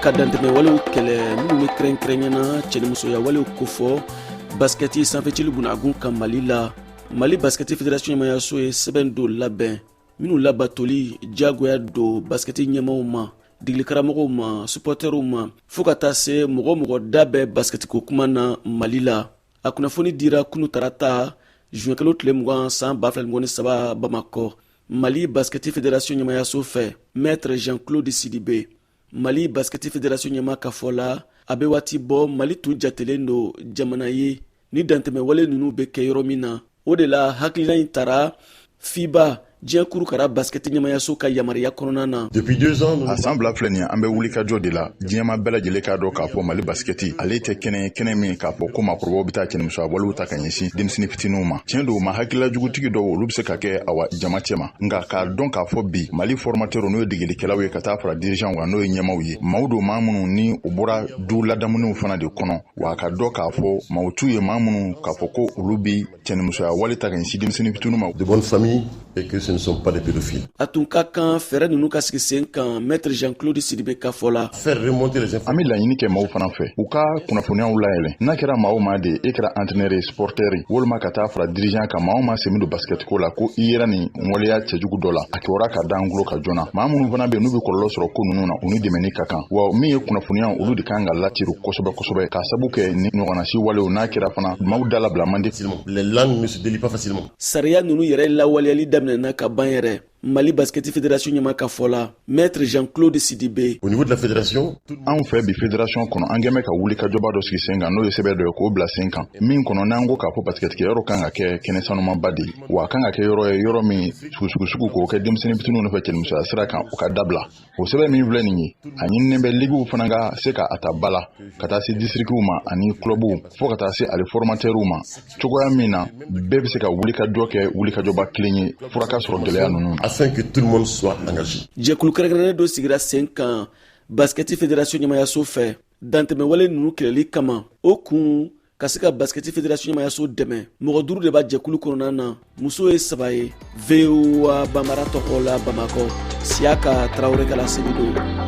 Ka dantɛmɛwalew kɛlɛ minnu bɛ kɛrɛnkɛrɛnya na cɛnimusoya walew kofɔ basikɛti sanfɛcili bunagun kan Mali la, Mali Basikɛti Federation ɲɛmayaso ye sɛbɛn dɔ labɛn minnu labatoli diyagoya don basikɛti ɲɛmaw ma, degeli karamɔgɔw ma, supɔtɛriw ma, fɔɔ ka taa se mɔgɔ mɔgɔ da bɛ basikɛtiko kuma na Mali la. A kunnafoni dira kunu tarata, juin tile 20, san 2023, Bamakɔ, Mali Basikɛti Federation ɲɛmayaso fɛ. Maître Jean Claude Sidibe, Mali Basikɛti Federation ɲɛma ka fɔ la, a bɛ waati bɔ, Mali tun jatelen don jamana ye ni dantɛmɛwale ninnu bɛ kɛ yɔrɔ min na. O de la hakilina in tara FIBA, diɲɛ kurukara basikɛti ɲɛmayaso ka yamaruya kɔnɔna na. Depuis 2 ans, a san 2 filɛ nin ye, an bɛ wulikajɔ de la. Diɲɛma bɛɛ lajɛlen k'a dɔn k'a fɔ Mali basikɛti, ale tɛ kɛnɛ ye, kɛnɛ min k'a fɔ ko maakɔrɔbaw bɛ taa cɛnimusoya walew ta ka ɲɛsin denmisɛnnin fitininw ma. Tiɲɛ don, ma hakililajugutigi dɔw, olu bɛ se ka kɛ awa jama cɛma, nka k'a dɔn k'a fɔ bi Mali formateur, n'o ye degelikɛlaw ye, ka taa fara dirigeant kan, n'o ye ɲɛmaw ye, maaw don, maa minnu ni u bɔra du ladamuniw fana de kɔnɔ. Wa ka dɔn k'a fɔ maaw t'u ye, maa minnu k'a fɔ ko olu bi cɛnimusoya wale ta ka ɲɛsin denmisɛnnin fitininw ma. De bonne famille et que ce ne sont pas des pédophiles. A tun ka kan fɛɛrɛ ninnu ka sigi sen kan, maître Jean Claude Sidibe ka fɔ la. Faire remonter les An bɛ laɲini kɛ maaw fana fɛ, u ka kunnafoniyaw layɛlɛn. N'a kɛra maa o maa de ye, e kɛra entraîneur ye, supporter ye, walima ka taa fara dirigeant kan, maa o maa sen bɛ don basket ko la, ko i yera nin waleya cɛjugu dɔ la, a kibaruya ka da an tulo ka joona. Maa minnu fana bɛ yen n'u bɛ kɔlɔlɔ sɔrɔ ko ninnu na, u ni dɛmɛni ka kan. Wa min ye kunnafoniya, olu de kan ka latiru kosɛbɛ kosɛbɛ, k'a sabu kɛ ni ɲɔgɔnnasi walew n'a kɛra fana, maaw da labila man di. Les langues ne se délient pas facilement. Sariya ninnu yɛrɛ lawaleyali daminɛna ka ban yɛrɛ, Mali Basikɛti Federation ɲɛma ka fɔ la, maître Jean Claude Sidibe. Au niveau de la fédération, Anw fɛ bi fédération kɔnɔ, an kɛn bɛ ka wulikajɔba dɔ sigi sen kan, n'o ye sɛbɛn dɔ ye k'o bila sen kan, min kɔnɔ n'an ko k'a fɔ basikɛtikɛyɔrɔ kan ka kɛ kɛnɛ sanumanba de ye, wa a kan ka kɛ yɔrɔ ye, yɔrɔ min sugusugusugu k'o kɛ denmisɛnnin fitininw nɔfɛ cɛnimusoya sira kan, o ka dabila. O sɛbɛn min filɛ nin ye, a ɲininen bɛ ligiw fana ka se ka a ta ba la, ka taa se disirikiw ma ani kulɔbuw, fɔɔ ka taa se ale formatɛriw ma, cogoya min na bɛɛ bɛ se ka wulikajɔ kɛ wulikajɔba kelen ye, fura ka sɔrɔ gɛlɛya ninnu na. Afin que tout le monde soit engagé. Jɛkulu kɛrɛnkɛrɛnnen dɔ sigira sen kan Basikɛti Federation ɲɛmayaso fɛ dantɛmɛwale ninnu kɛlɛli kama. O kun ka se ka Basikɛti Federation ɲɛmayaso dɛmɛ. Mɔgɔ duuru de b'a jɛkulu kɔnɔna na, muso ye saba ye. VOA Bambara tɔgɔ la, Bamakɔ, Siyaka Tarawele ka laseli don.